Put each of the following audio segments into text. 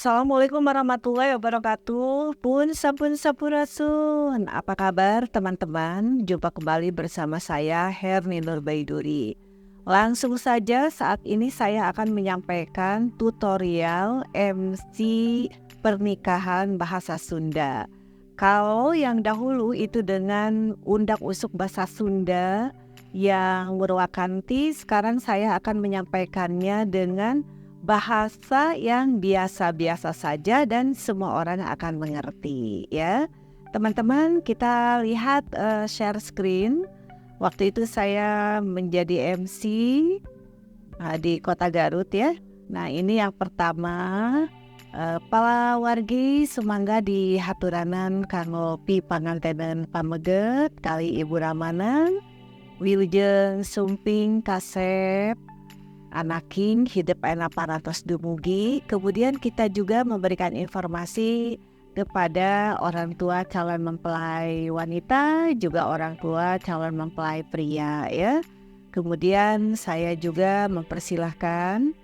Assalamualaikum warahmatullahi wabarakatuh. Pun sampun sampurasun. Apa kabar, teman-teman? Jumpa kembali bersama saya, Herni Nurbaiduri. Langsung saja, saat ini saya akan menyampaikan tutorial MC pernikahan bahasa Sunda. Kalau yang dahulu itu dengan undak usuk bahasa Sunda yang murwakanti, sekarang saya akan menyampaikannya dengan bahasa yang biasa-biasa saja dan semua orang akan mengerti ya. Teman-teman, kita lihat share screen. Waktu itu saya menjadi MC di Kota Garut ya. Nah, ini yang pertama, para wargi sumangga dihaturanan kanggo pi pangantenan pameget kalih Ibu Ramana, wilujeng sumping kasep anaking hidep ayeuna parantos dumugi. Kemudian kita juga memberikan informasi kepada orang tua calon mempelai wanita, juga orang tua calon mempelai pria ya. Kemudian saya juga mempersilahkan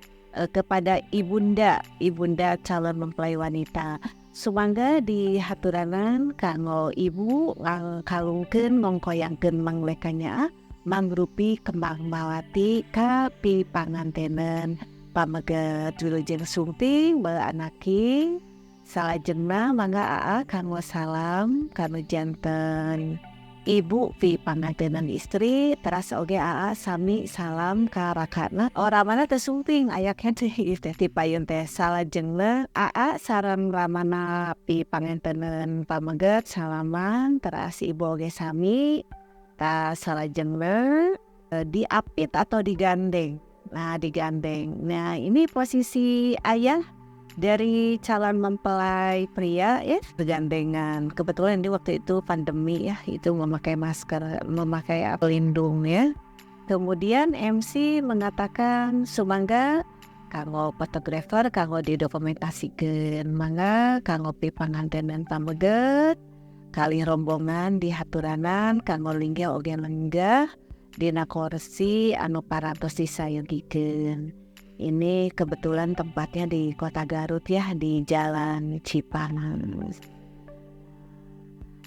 kepada ibunda, ibunda calon mempelai wanita. Sumangga dihaturanan kanggo ibu ngangkalungkeun, ngongkoyangkeun manglek kanyaah mangrupi kembang malati ka pi pangantenan pameget. Wilujeng sumping bala anaking. Salajengna mangga aa kanggo salam kanu janten ibu pi pangantenan istri, teras oge aa sami salam ka rakana. Oh, ramana teh sumping aya keneh ieu teh ti payun teh. Salajengna aa sareng ramana pi pangantenan pameget salaman, teras ibu oge sami. Tah, salajengna diapit atau digandeng. Nah, digandeng. Nah, ini posisi ayah dari calon mempelai pria ya, bergandengan. Kebetulan di waktu itu pandemi ya, itu memakai masker, memakai pelindung ya. Kemudian MC mengatakan, "Sumangga kanggo fotografer kanggo didokumentasikeun, mangga kanggo pipangantenan pameget kalih rombongan dihaturanan kanggo linggih oge lenggah dina kursi anu parantos disayogikeun." Ini kebetulan tempatnya di Kota Garut ya, di Jalan Cipanas.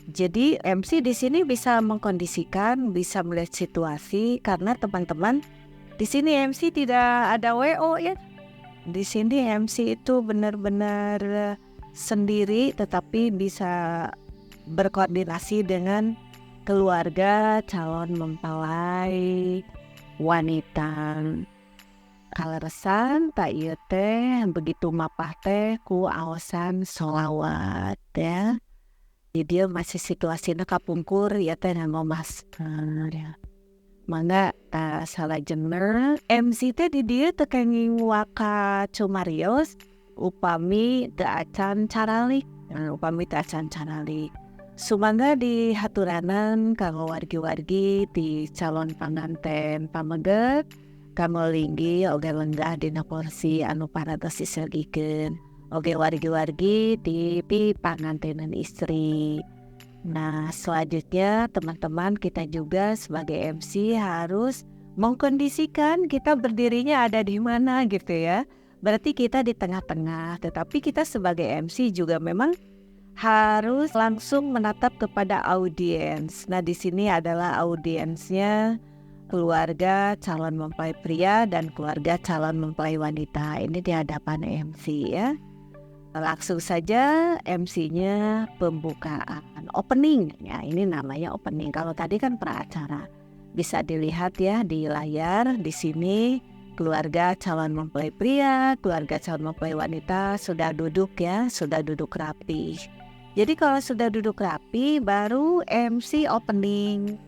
Jadi MC di sini bisa mengkondisikan, bisa melihat situasi karena, teman-teman, di sini MC tidak ada WO ya. Di sini MC itu benar-benar sendiri, tetapi bisa berkoordinasi dengan keluarga calon mempelai wanita. Kaleresan tah ieu teh begitu mapah teh ku aosan sholawat ya. Di dieu masih situasina kapungkur ya teh nganggo masker ya. Mangga tah salajengna MC teh di dieu teu kenging waka cumarios upami teu acan caralik, upami teu acan caralik. "Sumangga dihaturanan kanggo wargi-wargi ti calon panganten pameget kanggo linggih oge lenggah dina kursi anu parantos disayogikeun. Oge wargi-wargi ti pi pangantenan istri." Nah, selanjutnya, teman-teman, kita juga sebagai MC harus mengkondisikan kita berdirinya ada di mana gitu ya. Berarti kita di tengah-tengah, tetapi kita sebagai MC juga memang harus langsung menatap kepada audiens. Nah, di sini adalah audiensnya keluarga calon mempelai pria dan keluarga calon mempelai wanita. Ini di hadapan MC ya. Langsung saja MC-nya pembukaan, opening. Ya, ini namanya opening. Kalau tadi kan praacara. Bisa dilihat ya di layar di sini keluarga calon mempelai pria, keluarga calon mempelai wanita sudah duduk ya, sudah duduk rapi. Jadi kalau sudah duduk rapi baru MC opening.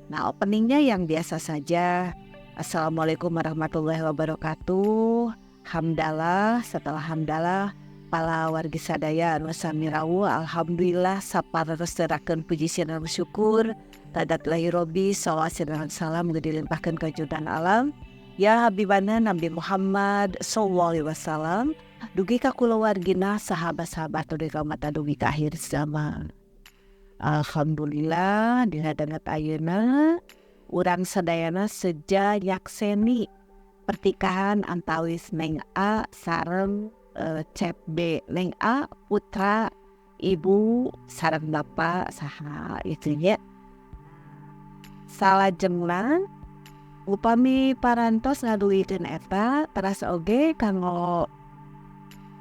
Nah, openingnya yang biasa saja. "Assalamualaikum warahmatullahi wabarakatuh. Hamdalah, setelah hamdalah, para wargi sadaya anu sami rawuh, alhamdulillah saparasterakeun puji sareng syukur tadat lahi robi sholawat salam dilimpahkeun ka junjungan alam ya habibana Nabi Muhammad sallallahu alaihi wasallam dugi ka kulawargina, sahabat-sahabat, dugi ka umat dugi ka akhir zaman. Alhamdulillah dina danget ayeuna urang sadayana seja nyakseni pernikahan antawis Neng A sareng Cep B, Neng A, putra ibu sareng bapak saha gitu nya. Salajengna upami parantos ngadugikeun eta, teras oge kanggo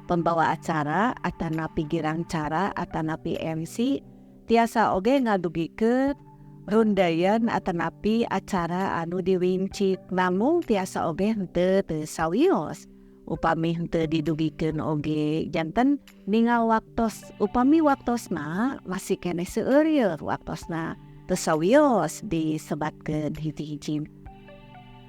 pembawa acara atanapi girangcara atanapi MC tiasa oge ngadugikeun rundayan atanapi acara anu diwincik, namung tiasa oge henteu teu sawios. Upami henteu didugikeun oge janten ningal waktos, upami waktosna masih keneh seueur yeuh waktosna teu sawios disebatkeun hiji-hiji.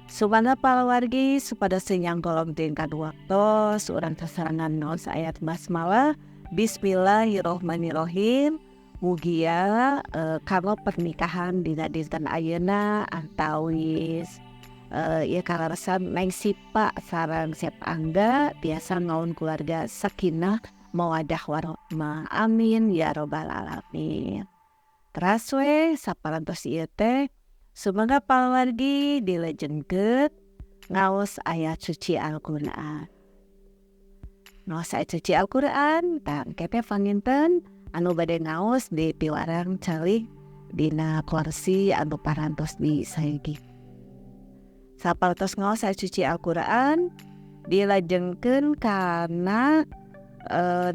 Sumangga palawargi supados teu nyangkolong teuing kana waktos, urang sasarengan ngaos ayat basmalah. Bismillahirrohmanirrohim. Mugia kanggo pernikahan dina dinten ayeuna antawis ieu kaleresan Neng Sipa sareng Sep Angga tiasa ngaun keluarga sakinah mawadah warohmah, amin ya robbal alamin. Teras we saparantos ieu teh, sumangga palawargi dilajengkeun ngaos ayat suci Al-Qur'an. Ngaos ayat suci Al-Qur'an, tah engke teh panginten anu bade ngaos di piwarang calik dina kursi anu parantos disayagi. Saparantos ngaos ayat suci Al-Qur'an dilajengkeun kana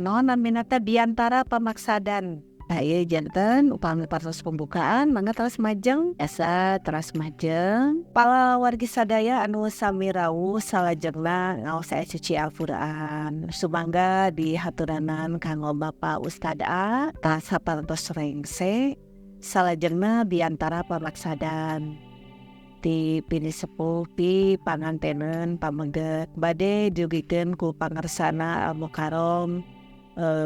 naon namina teh, biantara pamaksadan. Nah, ieu janten upami parantos pembukaan, mangga teras majeng, asa teras majeng. Palawargi sadaya anu sami rawuh salajengna ngaos ayat suci Al-Qur'an. Sumangga dihaturanan kanggo Bapak Ustad A, tah saparantos rengse salajengna biantara pamaksadan ti pinisepuh ti panganteneun pameget bade didugikeun ku pangersana Al Mukarram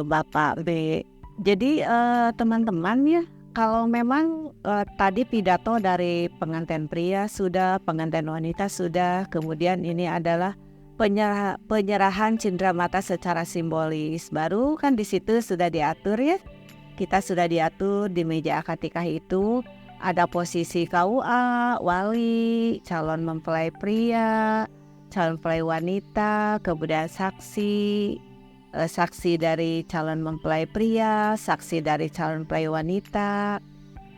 Bapak B. Jadi teman-teman ya, kalau memang tadi pidato dari pengantin pria sudah, pengantin wanita sudah, kemudian ini adalah penyerahan cindramata secara simbolis. Baru kan di situ sudah diatur ya. Kita sudah diatur di meja akad nikah itu ada posisi KUA, wali, calon mempelai pria, calon mempelai wanita, kemudian saksi, saksi dari calon mempelai pria, saksi dari calon mempelai wanita.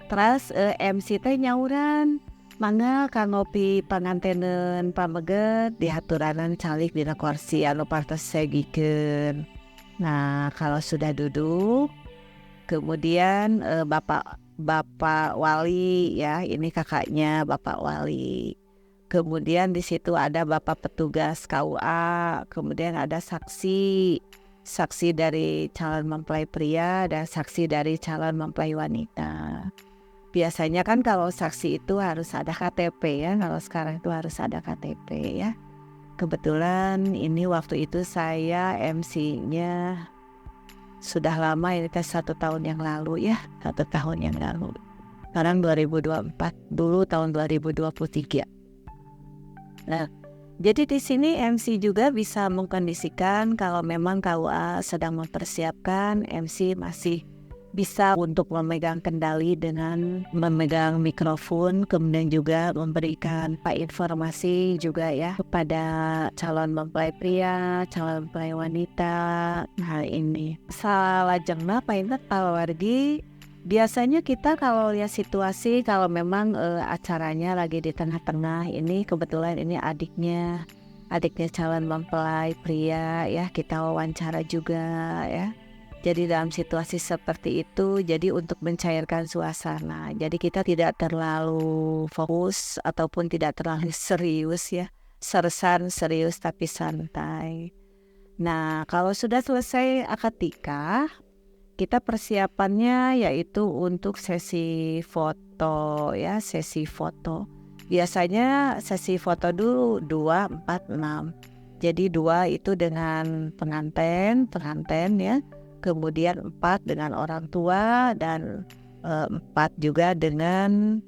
Terus MC teh nyauran, mangga kanggo pi panganteneun pameget dihaturanan calik dina kursi anu parantos disayogikeun. Nah, kalau sudah duduk, kemudian Bapak Bapak Wali ya, ini kakaknya Bapak Wali. Kemudian di situ ada Bapak petugas KUA, kemudian ada saksi, saksi dari calon mempelai pria dan saksi dari calon mempelai wanita. Biasanya kan kalau saksi itu harus ada KTP ya, kalau sekarang itu harus ada KTP ya. Kebetulan ini waktu itu saya MC-nya sudah lama, ini tes 1 tahun yang lalu ya, 1 tahun yang lalu. Sekarang 2024, dulu tahun 2023. Nah, jadi di sini MC juga bisa mengkondisikan kalau memang KUA sedang mempersiapkan, MC masih bisa untuk memegang kendali dengan memegang mikrofon, kemudian juga memberikan pak informasi juga ya kepada calon mempelai pria, calon mempelai wanita. Nah, ini salajengna panginten palawargi, biasanya kita kalau lihat situasi, kalau memang acaranya lagi di tengah-tengah, ini kebetulan ini adiknya, adiknya calon mempelai pria ya, kita wawancara juga ya. Jadi dalam situasi seperti itu, jadi untuk mencairkan suasana. Jadi kita tidak terlalu fokus ataupun tidak terlalu serius ya. Sersan serius tapi santai. Nah, kalau sudah selesai akad nikah, kita persiapannya yaitu untuk sesi foto ya, sesi foto. Biasanya sesi foto dulu 2, 4, 6. Jadi 2 itu dengan pengantin, pengantin ya. Kemudian 4 dengan orang tua dan 4 juga dengan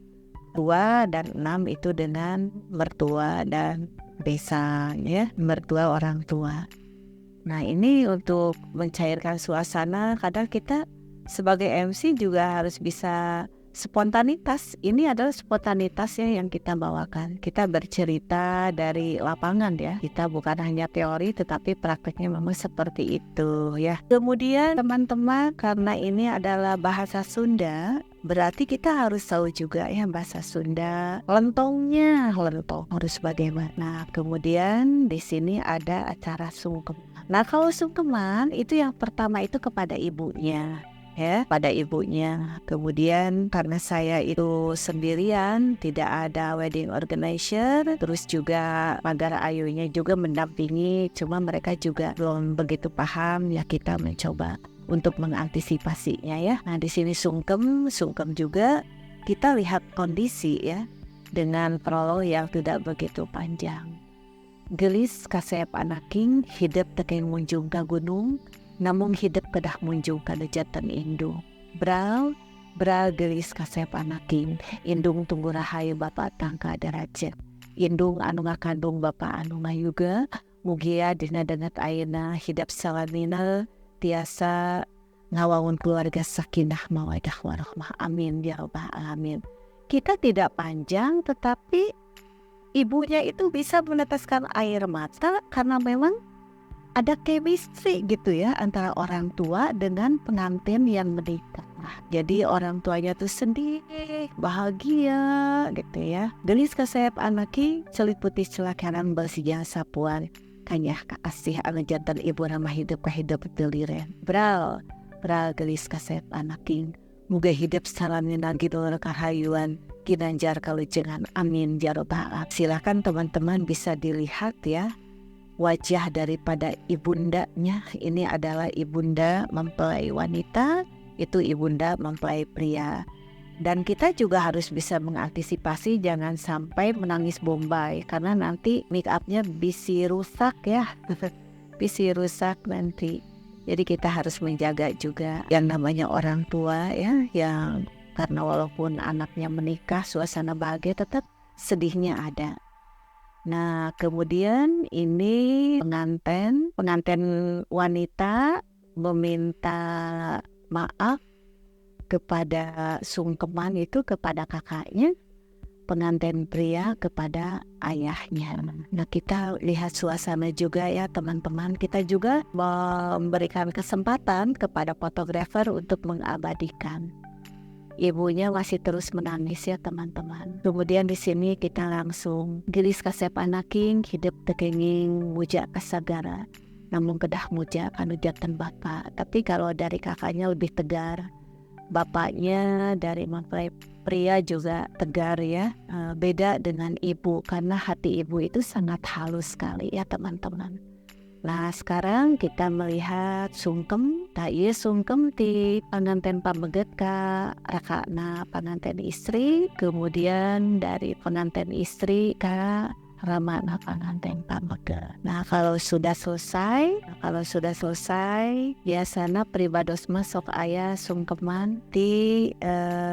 2 dan 6 itu dengan mertua dan besan ya, mertua orang tua. Nah, ini untuk mencairkan suasana, kadang kita sebagai MC juga harus bisa Spontanitas, ini adalah spontanitas ya yang kita bawakan. Kita bercerita dari lapangan ya. Kita bukan hanya teori tetapi prakteknya memang seperti itu ya. Kemudian teman-teman, karena ini adalah bahasa Sunda, berarti kita harus tahu juga ya bahasa Sunda. Lentongnya, lentong harus bagaimana. Nah, kemudian di sini ada acara sungkeman. Nah, kalau sungkeman itu yang pertama itu kepada ibunya. Ya, pada ibunya. Kemudian karena saya itu sendirian, tidak ada wedding organizer, terus juga pagar ayunya juga mendampingi, cuma mereka juga belum begitu paham ya, kita mencoba untuk mengantisipasinya ya. Nah, di sini sungkem, sungkem juga kita lihat kondisi ya dengan prolog yang tidak begitu panjang. Geulis kasep anaking hidep teu kenging munjung ka gunung, namung hidep kedah munjung ka janten indung. Bral, bral geulis kasep anaking, indung tunggu rahayu bapak tangka derajat. Indung anu ngakandung bapak anu ngayuga, mugia dina danget ayeuna hidep salamina tiasa ngawangun keluarga sakinah mawadah warahmah. Amin ya rabbal alamin. Kita tidak panjang tetapi ibunya itu bisa meneteskan air mata karena memang ada chemistry gitu ya antara orang tua dengan pengantin yang menikah. Jadi orang tuanya tuh sedih, bahagia gitu ya. Geulis kasep anaki celit putih celakaran bersijang sapuan kanyah kaasih anu janten ibu ramah hidup kahidup teu liren. Bral, bral geulis kasep anaking muga hidup salamina kidul kahayuan kinanjar kalujengan. Amin ya rabbal alamin. Silakan teman-teman bisa dilihat ya wajah daripada ibundanya. Ini adalah ibunda mempelai wanita, itu ibunda mempelai pria. Dan kita juga harus bisa mengantisipasi jangan sampai menangis bombay karena nanti make upnya bisa rusak ya. Bisa rusak nanti. Jadi kita harus menjaga juga yang namanya orang tua ya, yang karena walaupun anaknya menikah suasana bahagia tetap sedihnya ada. Nah, kemudian ini pengantin, pengantin wanita meminta maaf kepada sungkeman itu kepada kakaknya, pengantin pria kepada ayahnya. Nah, kita lihat suasana juga ya teman-teman. Kita juga memberikan kesempatan kepada fotografer untuk mengabadikan. Ibunya masih terus menangis ya teman-teman. Kemudian di sini kita langsung geulis kasep anaking hidep teu kenging muja kasagara, namung kedah muja kanu janten bapak. Tapi kalau dari kakaknya lebih tegar, bapaknya dari mempelai pria juga tegar ya. Beda dengan ibu karena hati ibu itu sangat halus sekali ya teman-teman. Nah, sekarang kita melihat sungkem, tah ieu sungkem ti panganten pameget ka rakana panganten istri, kemudian dari pengantin istri ka ramana panganten pameget. Nah, kalau sudah selesai, biasana pribados mah sok aya sungkeman ti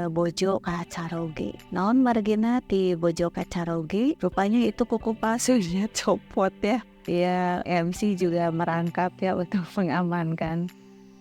bojo ka caroge. Naon margina ti bojo ka caroge? Rupanya itu kuku palsunya copot ya. Ya, MC juga merangkap ya untuk mengamankan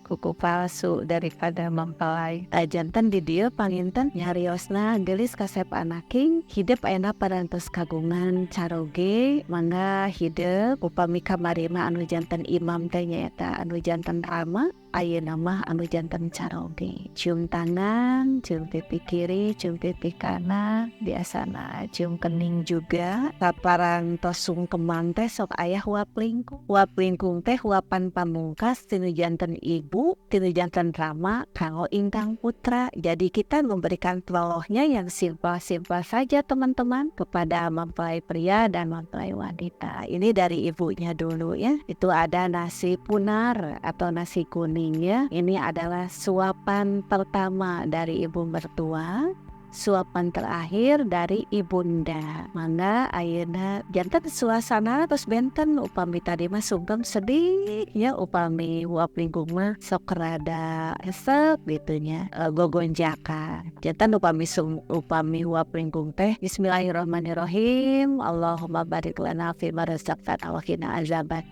kuku palsu daripada mempelai. Janten di dieu panginten nyariosna geulis kasep anaking hidep ayeuna parantos kagungan caroge, mangga hidep upami kamari mah anu janten imam teh nyaeta anu janten rama, ayeuna mah anu janten caroge. Cium tangan, cium pipi kiri, cium pipi kanan, biasana cium kening juga. Saparantos sungkeman teh sok aya huap lingkung. Huap lingkung teh huapan pamungkas tinu janten ibu, tinu janten rama kanggo ingkang putra. Jadi kita memberikan telohnya yang simpel-simpel saja teman-teman kepada mempelai pria dan mempelai wanita. Ini dari ibunya dulu ya. Itu ada nasi punar atau nasi kuning ya. Ini adalah suapan pertama dari ibu mertua, suapan terakhir dari ibunda. Mangga ayeuna janten suasana terus benten upami tadi mah sungkem sedih ya, upami huap lingkung mah sok rada resep gitu nya, gogonjakan. Janten upami huap lingkung teh bismillahirrahmanirrahim, Allahumma barik lana fi ma razaqtana wa qina azaban.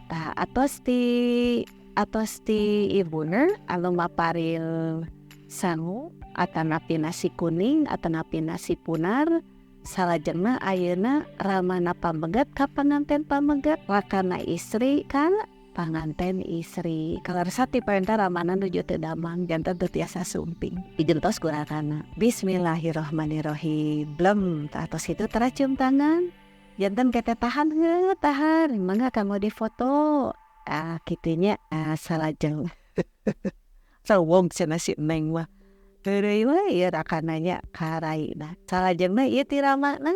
Tah atos ti ibuna anu maparil Sangu atanapi nasi kuning atanapi nasi punar. Salajengna ayeuna ramana pameget ka panganten pameget, rakana istri ka panganten istri. Kaleresan ti painten ramana nuju teu damang, janten teu tiasa sumping, digentos ku rakana. Bismillahirrahmanirrahim, blem tah tos kitu tara cium tangan, janten kete tahan heuh tahan, mangga kanggo difoto, ah kitu nya. Salajeng rewong cenah si neng mah, heureuy we ieu rakana nya ka raina. Salajengna ieu ti ramana,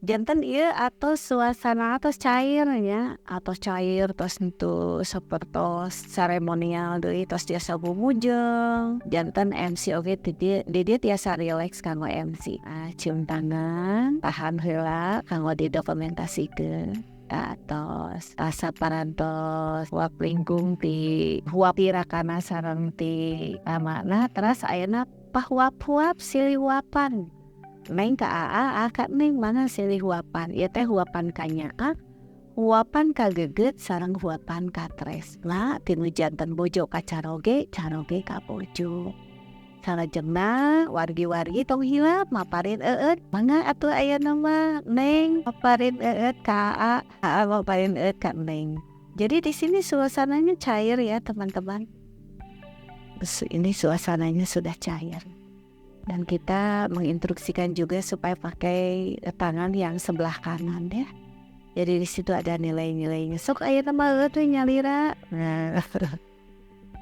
janten ieu atos suasana tos cair nya, atos cair, tos henteu sapertos seremonial deui, tos tiasa bumujeng, janten MC oge di dieu tiasa rileks kanggo MC. Cium tangan, tahan heula kanggo didokumentasikeun. Atos saparantos huap lingkung ti huap ti rakana sareng ti ramana, teras ayeuna pahuap-huap, silih huapan. Neng ka aa, aa ka neng, mangga silih huapan. Ieu teh huapan ka nyaah, huapan ka geget, sareng huapan ka tresna tinu janten bojo ka caroge, caroge ka bojo. Salajengna wargi-wargi tong hilap maparin eueut, mangga atuh ayeuna mah neng maparin eueut ka aa, aa maparin eueut ka neng. Jadi di sini suasananya cair ya, teman-teman. Ini suasananya sudah cair dan kita menginstruksikan juga supaya pakai tangan yang sebelah kanan ya. Jadi di situ ada nilai-nilainya. Sok ayeuna mah eueut we nyalira. Nah,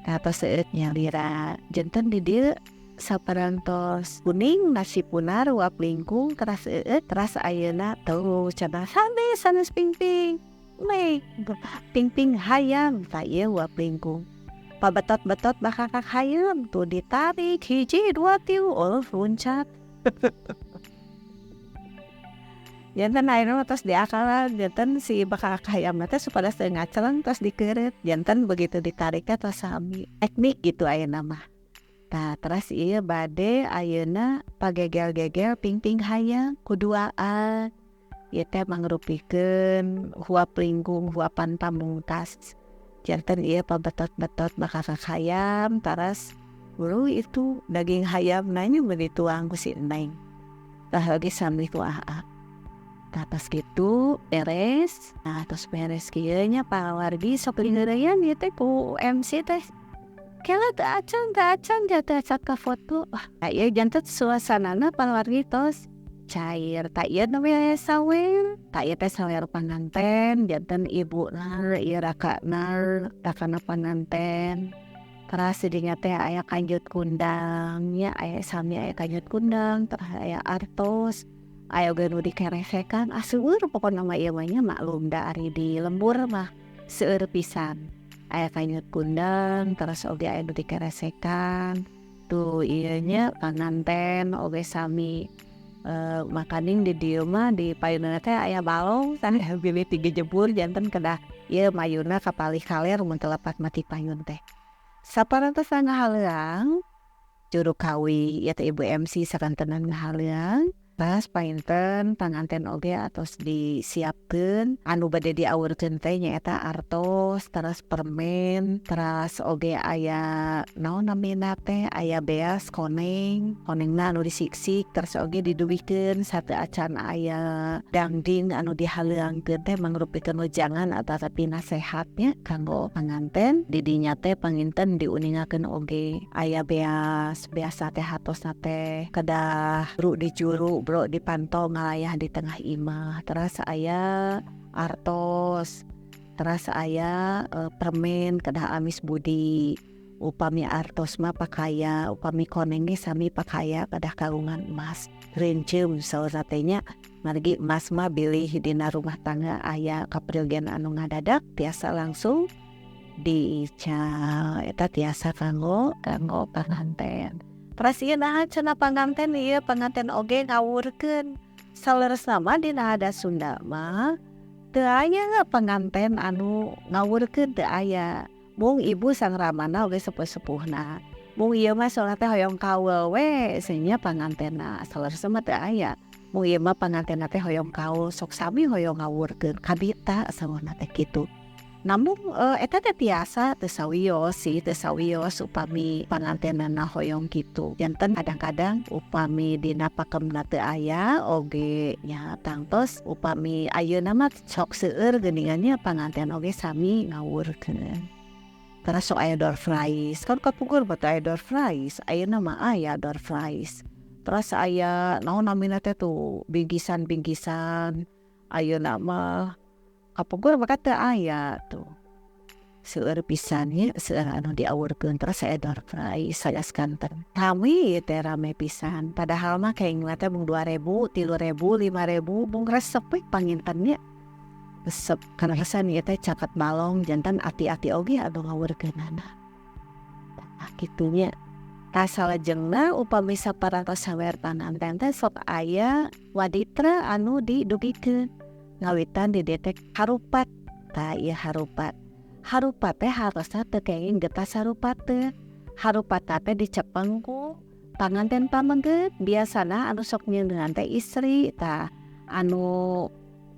atos eueut nyalira, janten di dieu saparantos kuning, nasi punar, huap lingkung, teras eueut, teras ayeuna tuh cenah sanes, sanes pingping, neng pingping hayam. Tah, ieu huap lingkung, pabetot-betot bakakak hayam tuh ditarik, hiji, dua, tilu, oh luncat. Janten ayeuna mah tos diakalan, janten si bakakak hayamna teh supados teu ngaceleng tos dikeureut, janten begitu ditarik teh tos sami teknik gitu ayeuna mah. Tah, teras ieu bade ayeuna pagegel-gegel pingping hayam kuduaan. Ieu teh mangrupikeun huap lingkung, huapan pamungkas. Janten ieu pabetot-betot bakakak hayam, taras buru itu daging hayamna nya meuni dituang ku si neng, tah lagi sami ku aa. Tah, tos kitu beres. Nah, tos beres kieu nya, pawargi sok diheureuyan ieu teh ku MC teh. Kela teu acan, teu acan, teu acan kafoto. Wah, ieu janten suasanana pawargi tos cair. Tah, ieu nu sawer, tah ieu teh sawer panganten, janten ibuna ieu rakana, rakana panganten. Teras di dinya teh aya kanjut kundang nya, aya sami, aya kanjut kundang, terus aya artos, aya oge nu dikeresekan, ah seueur pokona mah ieu mah nya, maklum da ari di lembur mah seueur pisan. Aya kanjut kundang, terus oge aya nu dikeresekan. Tuh ieu nya panganten oge sami, makaning di dieu mah di payunna teh aya balong tah, bilih tigejebur, janten kedah ieu mayunna kapalih kaler mun teu lepat mah ti payun teh. Saparantos ngahaleuang juru kawih ieu teh, ibu MC sakantenan ngahaleuang. Pas panginten panganten oge atos disiapkeun, anu bade diawurkeun teh nyaeta artos, teras permen, teras oge aya naon namina teh, aya beas koneng, konengna anu disiksik, terus oge diduwikeun sateu acan aya dangding anu dihaleuangkeun teh mangrupikeun wejangan atanapi nasehat nya kanggo panganten. Di dinya teh panginten diuningakeun oge aya beas, beasna teh hatosna teh kedah bru di juru, bro di panto, ngalayah di tengah imah. Teras aya artos, teras aya permen kedah amis budi. Upami artos mah pakaya, upami koneng ge sami pakaya, kedah kagungan emas reunceum saurna teh nya, margi emas mah bilih dina rumah tangga aya kaperyogian anu ngadadak tiasa langsung diical, eta tiasa kanggo kanggo panganten. Teras ieu naha cenah panganten, ieu panganten oge ngawurkeun. Saleresna mah dina adat Sunda mah teu aya panganten anu ngawurkeun, teu aya. Mung ibu sang ramana oge sepuh-sepuhna. Mung ieu mah soalna teh hoyong kaul we nya pangantenna, saleresna mah teu aya. Mung ieu mah pangantenna teh hoyong kaul, sok sami hoyong ngawurkeun kabita saurna teh kitu. Namun eta teh tiasa, teu sawios sih, teu sawios upami pangantenna hoyong kitu. Janten kadang-kadang upami dina pakemna teu aya oge nya tangtos upami ayeuna mah sok seueur geuningan nya panganten oge sami ngawurkeun. Teras sok aya door prize, kan kapungkur mah teu aya door prize, ayeuna mah aya door prize. Teras aya naon namina teh tuh bingkisan-bingkisan ayeuna mah, kapungkur mah kan teu aya tuh. Seueur pisan nya, seueur anu diawurkeun, teras aya door prize sanes kanten. Rame ieu teh, rame pisan, padahal mah kengingna teh mung 2.000, 3.000, 5.000, mung resep we panginten nya. Resep kaleresan ieu teh caket balong, janten ati-ati oge anu ngawurkeunana. Tah kitu nya. Tah salajengna upami saparantos sawer panganten teh sok aya waditra anu didugikeun ngawitan di dieu teh harupat. Tah ieu harupat. Harupat teh hartosna teu kenging getas harupateun. Harupatna teh dicepeng ku panganten pameget, biasana anu sok nyieuneunan teh istri. Tah anu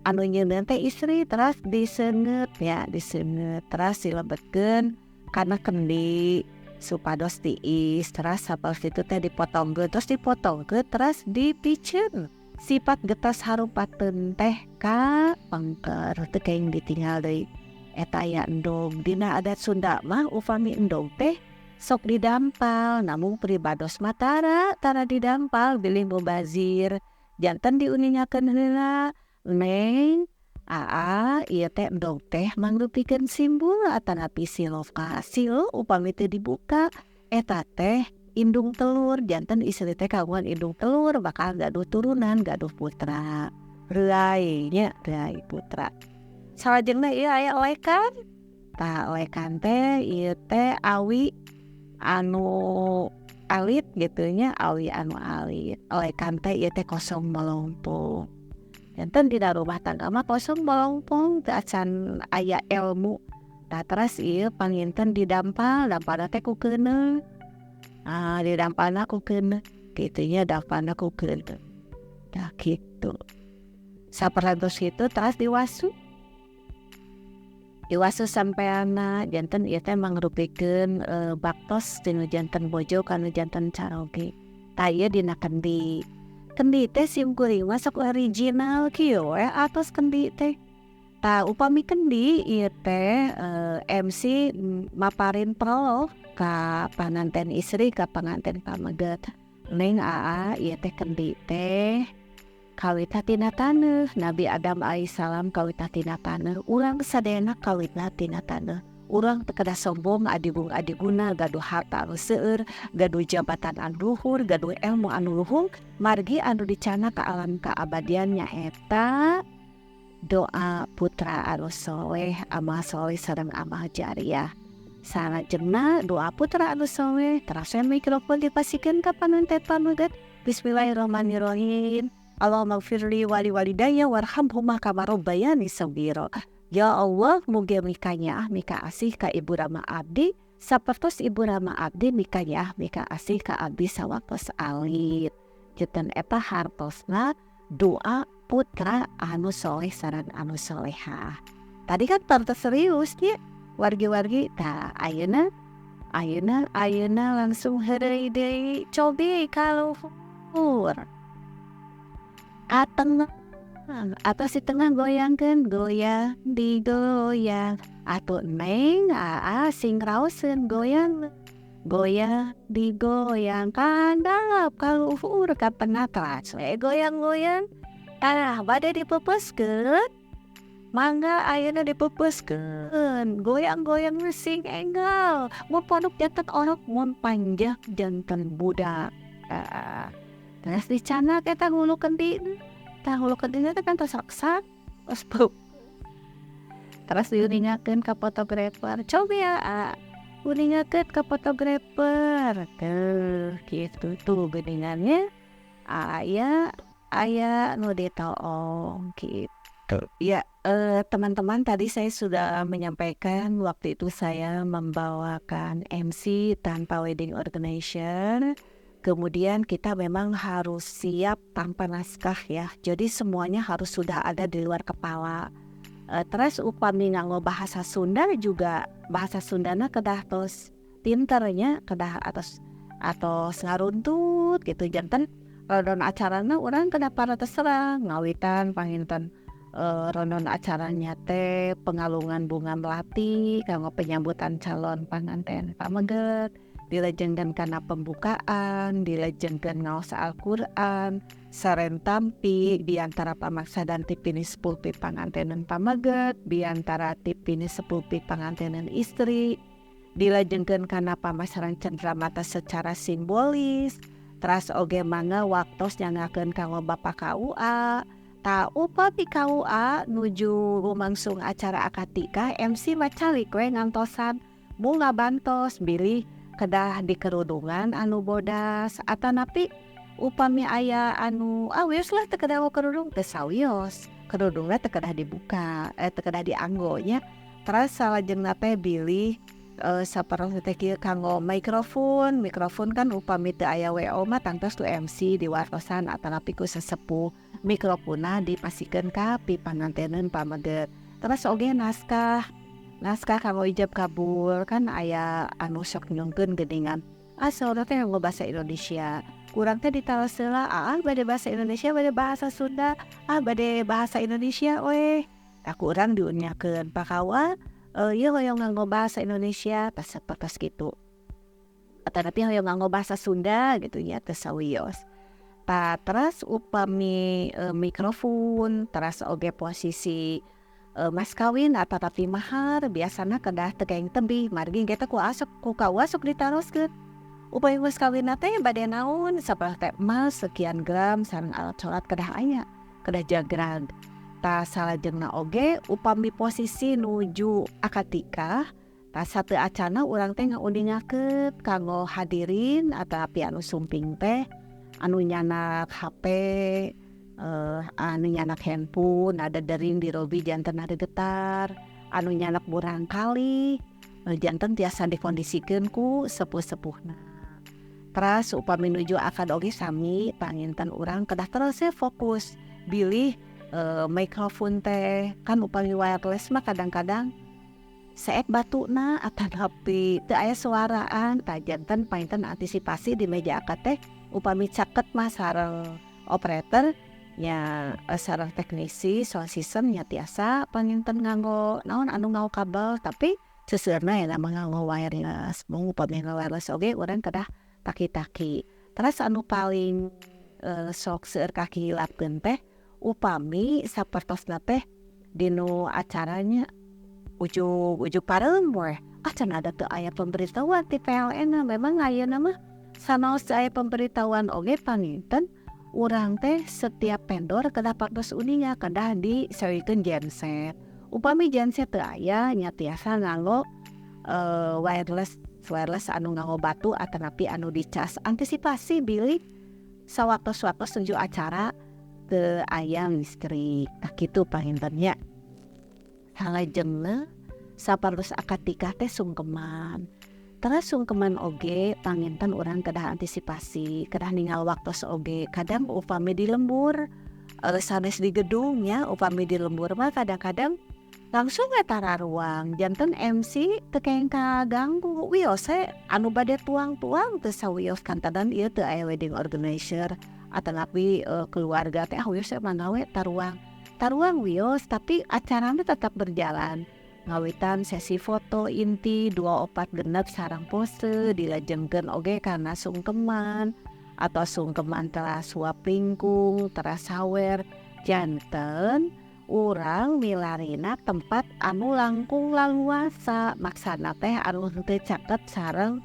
anu nyieuneunan teh istri, teras diseungeut nya, diseungeut teras dilebetkeun kana kendi supados tiis, teras sapertos kitu teh dipotongkeun, terus dipotongkeun teras dipiceun sifat getas harupateun teh ka pengker, teu kenging ditinggal deui. Eta aya endog. Dina adat Sunda mah upami endog teh sok didampal, namun pribados mah tara, tara didampal bilih mubazir. Janten diuningakeun heula, "Neng, Aa, ieu teh endog teh mangrupikeun simbol atanapi siloka, silo upami teu dibuka eta teh indung telur, janten istri teh kagungan indung telur bakal gaduh turunan, gaduh putra." Reuay nya, reuay putra. Salajengna ieu aya olekan. Tah olekan teh ieu teh awi anu alit gitu nya, awi anu alit. Olekan teh ieu teh kosong melompong. Janten dina rumah tangga mah kosong melompong, teu acan aya elmu. Tah teras ieu panginten didampal, dampalna teh ku keuneuk. Ah didampalna ku keuneuk kitu nya, dampalna ku keuneuk. Tah kitu. Saparantos kitu teras diwasu. Diwasu sampeanna, janten ieu teh mangrupikeun baktos tinu janten bojo kanu janten caroge. Tah ieu dina kendi. Kendi teh simkuring mah sok original kieu we atos kendi teh. Tah upami kendi ieu teh MC maparin prolog ka panganten istri, ka panganten pameget. "Neng, Aa, ieu teh kendi teh kawitna tina taneuh, Nabi Adam alaihissalam kawitna tina taneuh, urang sadayana kawitna tina taneuh. Urang teu kedah sombong adigung adiguna gaduh harta anu seueur, gaduh jabatan anu luhur, gaduh elmu anu luhur, margi anu dicandak ka alam kaabadian nyaeta doa putra anu soleh, amal soleh sareng amal jariah." Salajengna doa putra anu soleh, teras we mikrofon dipasihkeun ka panganten pameget. Bismillahirrahmanirrahim. Allahummaghfirli wali walidayya warhamhuma kama rabbayani shaghira. Ya Allah, mugi mikanyaah mika asih ka ibu rama abdi sapertos ibu rama abdi mikanyaah mika asih ka abdi sawaktos alit. Janten eta hartosna doa putra anu soleh sareng anu solehah. Tadi kan parantos serius nya wargi-wargi. Tah ayeuna ayeuna ayeuna langsung heureuy deui, cobi ka luhur. Ka tengah atau si tengah goyangkeun, goyang digoyang atuh, Neng, Aa, sing raoseun goyang, goyang digoyang ka handap ka luhur ka tengah, teras we goyang-goyang. Tah bade dipeupeskeun, mangga ayeuna dipeupeskeun, goyang-goyang sing enggal, mun pondok janten orok, mun panjang janten budak. Terus dicandak eta hulu kendi. Tah hulu kendina teh kan tos reksak, tos beuh. Terus diuningakeun ka fotografer, "Cobi ya, Aa, uningakeun ka fotografer." Teuh kitu tuh geuningan nya aya aya nu ditoong kitu. Ya, teman-teman, tadi saya sudah menyampaikan waktu itu saya membawakan MC tanpa wedding organizer. Kemudian kita memang harus siap tanpa naskah ya. Jadi semuanya harus sudah ada di luar kepala. Terus upami nganggo bahasa Sunda juga, bahasa Sundana kedah tos pinter nya, kedah atos atos ngaruntut gitu. Janten rundown acarana urang kedah parantos terang ngawitan panginten rundown acaranya teh pengalungan bunga melati kanggo penyambutan calon panganten pameget, dilajengkeun kana pembukaan, dilajengkeun ngaos Al-Qur'an sareng tampi biantara pamaksadan ti pinisepuh pipangantenan pameget, biantara ti pinisepuh pipangantenan istri, dilajengkeun kana pamasaran cenderamata secara simbolis. Teras oge mangga waktos nyanggakeun kanggo Bapak KUA. Tah, upami KUA nuju lumangsung acara akad nikah, MC mah calik we ngantosan mung ngabantos bilih kedah di kerudungan anu bodas, atanapi upami aya anu, ah, wios lah, teu kedah kerudung, teu sawios kerudungna teu kedah dibuka, eh, teu kedah dianggo nya. Teras salajengna teh bilih sapertos teh kieu kanggo mikrofon. Mikrofon kan upami teu aya WO mah tangtos ku MC diwartosan atanapi ku sesepuh, mikrofonna dipasihkeun ka pipanganteneun pameget. Terus oge naskah, naskah kanggo ijab kabul kan aya anu sok nyungkeun geuningan, ah, saurna teh nganggo bahasa Indonesia, kurang teh ditaros heula, "Ah, bade bahasa Indonesia, bade bahasa Sunda?" "Ah, bade bahasa Indonesia we." Tah, ku urang diuningakeun, "Pak KUA, ieu hoyong nganggo bahasa Indonesia," tah sapertos kitu, atanapi hoyong nganggo bahasa Sunda gitu nya, teu sawios. Tah, teras upami mikrofon, teras oge posisi mas kawin atanapi mahar biasana kedah teu kenging tebih, margi engke teh ku KUA sok ditaroskeun, upami mas kawinna teh bade naon, sapertos teh emas sekian gram sareng alat sholat kedah aya, kedah jagrag. Tah, salajengna oge upami posisi nuju akad nikah, tah, sateu acanna urang teh ngauningakeun kanggo hadirin atanapi anu sumping teh anu nyandak HP, anu nyandak handphone ngadedering di lobi janten getar, anu nyandak murangkalih janten tiasa dikondisikeun ku sepuh-sepuhna. Teras upami nuju akad oge sami, panginten urang kedah terus fokus bilih mikrofon teh kan upami wireless mah kadang-kadang seek batuna atanapi teu aya suaraan. Tah, janten panginten antisipasi di meja akad teh upami caket mah sareng operator nya, sareng teknisi sound system nya, tiasa panginten nganggo naon anu nganggo kabel, tapi seseueurna aya mah nganggo wireless. Mung upami wireless oge urang kedah taki-taki. Teras anu paling sok seueur kahilapkeun teh upami sapertosna teh dinu acaranya ujug-ujug pareum we, ah, cenah da teu aya pemberitahuan ti PLN. Memang ayeuna mah sanaos teu aya pemberitahuan oge panginten urang teh setiap vendor kedah patos uninga kedah disewikeun genset. Upami genset teu aya nya tiasa nganggo wireless, wireless anu nganggo batu atanapi anu dicas, antisipasi bilih sawaktos-waktos nuju acara teu aya listrik. Tah, kitu panginten nya. Salajengna sapertos akad nikah teh sungkeman. Teras sungkeman oge panginten urang kedah antisipasi, kedah ningal waktos oge. Kadang upami di lembur, sanes di gedung nya, upami di lembur mah kadang-kadang langsung we tararuang, janten MC teu kenging kaganggu, wios we anu bade tuang-tuang teu sawios kantenan ieu teu aya wedding organizer atanapi keluarga teh, ah, wios we, mangga we taruang. Taruang wios, tapi acarana tetap berjalan, ngawitan sesi foto inti dua opat genep sareng pose, dilajengkeun oge kana sungkeman atau sungkeman teras suap lingkung, teras sawer. Janten urang milarina tempat anu langkung laluasa, maksana teh anu henteu caket sareng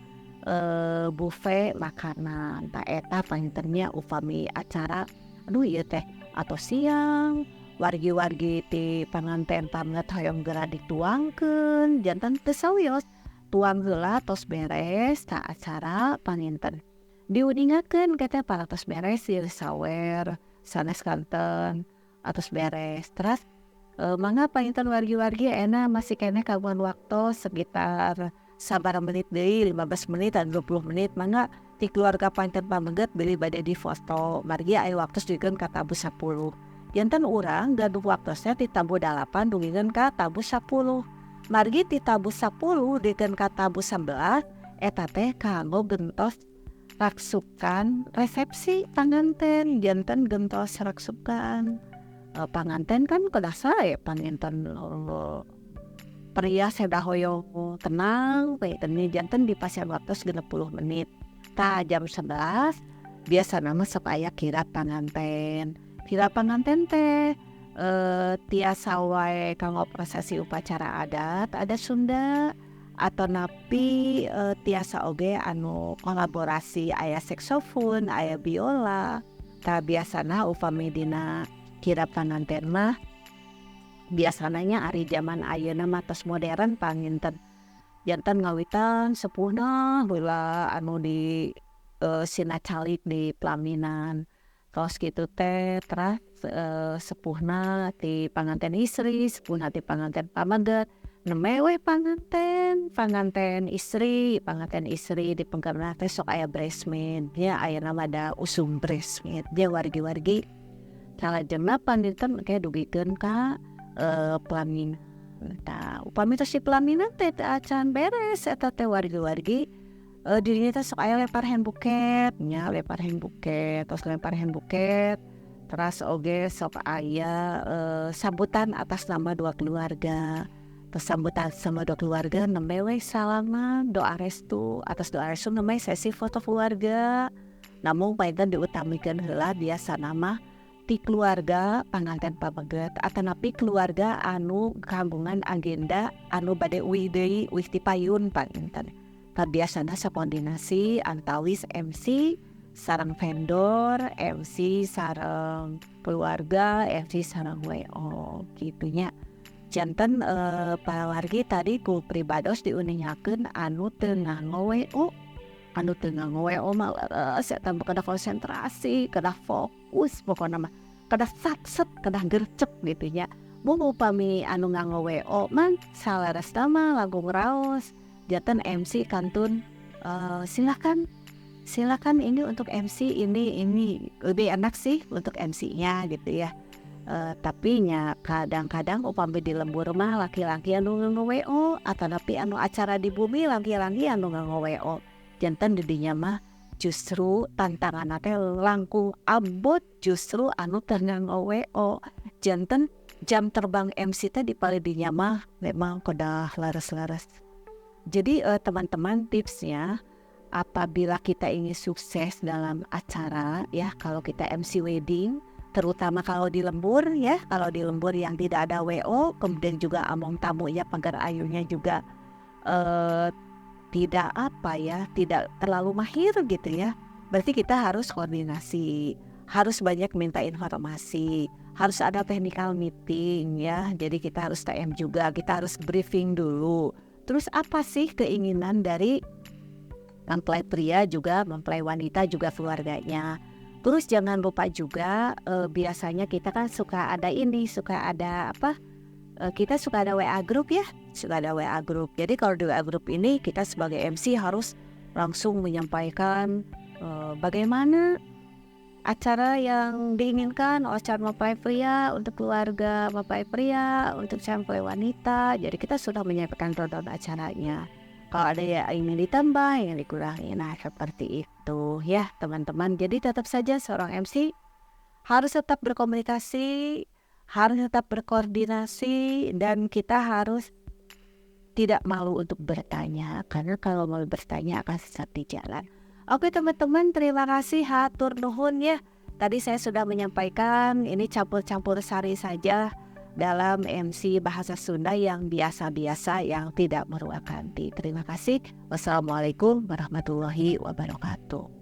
buffet makanan. Tah, eta panginten nya upami acara, aduh, ieu teh atos siang, wargi-wargi ti panganten pameget hoyong geura dituangkeun, janten teu sawios tuang heula. Tos beres tah acara, panginten diuningakeun teh parantos beres ieu sawer sanes kanten atos beres, teras mangga panginten wargi-wargi ayeuna masih keneh kagungan waktos sekitar sabaraha menit deui, 15 menit atau 20 menit, mangga ti keluarga panganten pameget bilih bade difoto, margi aya waktos dugikeun ka tabuh 10. Janten urang gaduh waktosna ti tabuh 8 dugikeun ka tabuh 10. Margi ti tabuh 10 dugikeun ka tabuh 11 eta teh kanggo gentos raksukan resepsi panganten. Janten gentos raksukan panganten kan kedah sae panginten pria seda hoyong tenang panginten janten dipasihan waktos 60 menit. Tah jam 11 biasana mah sok aya kirap panganten. Kirap panganten teh tiasa wae kanggo prosesi upacara adat adat Sunda atau napi tiasa oge anu kolaborasi aya saksofon, aya biola. Tah biasana upami dina kirap panganten mah biasana nya ari jaman ayeuna mah tos modern panginten. Janten ngawitan sepuhna heula anu di sina calik di pelaminan. Tos kitu teh teras sepuhna ti panganten istri, sepuhna ti panganten pameget, nembe we panganten istri, panganten istri di pengkerna teh sok aya bridesmaid nya ayeuna mah da usum bridesmaid nya wargi-wargi. Salajengna panginten engke dugikeun ka pelaminan. Tah upami tos di pelaminan teh teu acan beres eta teh wargi-wargi dirinya teh sok aya lempar hand bouquet nya, lempar hand bouquet, tos lempar hand bouquet teras oge sok aya sambutan atas nama dua keluarga. Tos sambutan sama dua keluarga nembe we salaman, doa restu, atas doa restu nembe sesi foto keluarga. Namung panginten diutamikeun heula biasana mah ti keluarga panganten pameget atanapi keluarga anu kagungan agenda anu bade uih deui uih ti payun panginten. Tah biasana sakoordinasi antawis MC sareng vendor, MC sareng keluarga, MC sareng WO kitu nya. Janten para wargi tadi ku pribados diuningakeun anu teu nganggo WO, anu teu nganggo WO mah leres eta mah kedah konsentrasi, kedah fokus pokona mah, kedah satset, kedah gercep gitu nya. Mung upami anu nganggo WO mah saleresna mah langkung raos. Janten MC kantun silakan silakan ini untuk MC ini lebih enak sih untuk MC-nya gitu ya. Tapi nya kadang-kadang upami di lembur mah laki-laki anu nganggo WO atanapi anu acara di bumi laki-laki anu nganggo WO. Janten di dinya mah justru tantanganna teh langkung abot justru anu teu nganggo WO. Janten jam terbang MC teh di palih dinya mah memang kedah leres-leres. Jadi teman-teman tipsnya apabila kita ingin sukses dalam acara ya, kalau kita MC wedding terutama kalau di lembur ya, kalau di lembur yang tidak ada WO, kemudian juga among tamunya pagar ayunya juga tidak apa ya, tidak terlalu mahir gitu ya. Berarti kita harus koordinasi, harus banyak minta informasi, harus ada technical meeting ya. Jadi kita harus TM juga, kita harus briefing dulu. Terus apa sih keinginan dari mempelai pria juga mempelai wanita juga keluarganya. Terus jangan lupa juga biasanya kita kan suka ada ini, suka ada apa? Kita suka ada WA group ya, suka ada WA group. Jadi kalau di WA group ini kita sebagai MC harus langsung menyampaikan bagaimana acara yang diinginkan oleh calon mempelai pria untuk keluarga mempelai pria, untuk calon mempelai wanita. Jadi kita sudah menyampaikan rundown acaranya. Kalau ada yang ingin ditambah, yang dikurangi, nah seperti itu ya teman-teman. Jadi tetap saja seorang MC harus tetap berkomunikasi, harus tetap berkoordinasi, dan kita harus tidak malu untuk bertanya, karena kalau malu bertanya akan sesat di jalan. Oke teman-teman, terima kasih, hatur nuhun ya. Tadi saya sudah menyampaikan ini campur-campur sari saja dalam MC bahasa Sunda yang biasa-biasa yang tidak murwakanti. Terima kasih. Wassalamualaikum warahmatullahi wabarakatuh.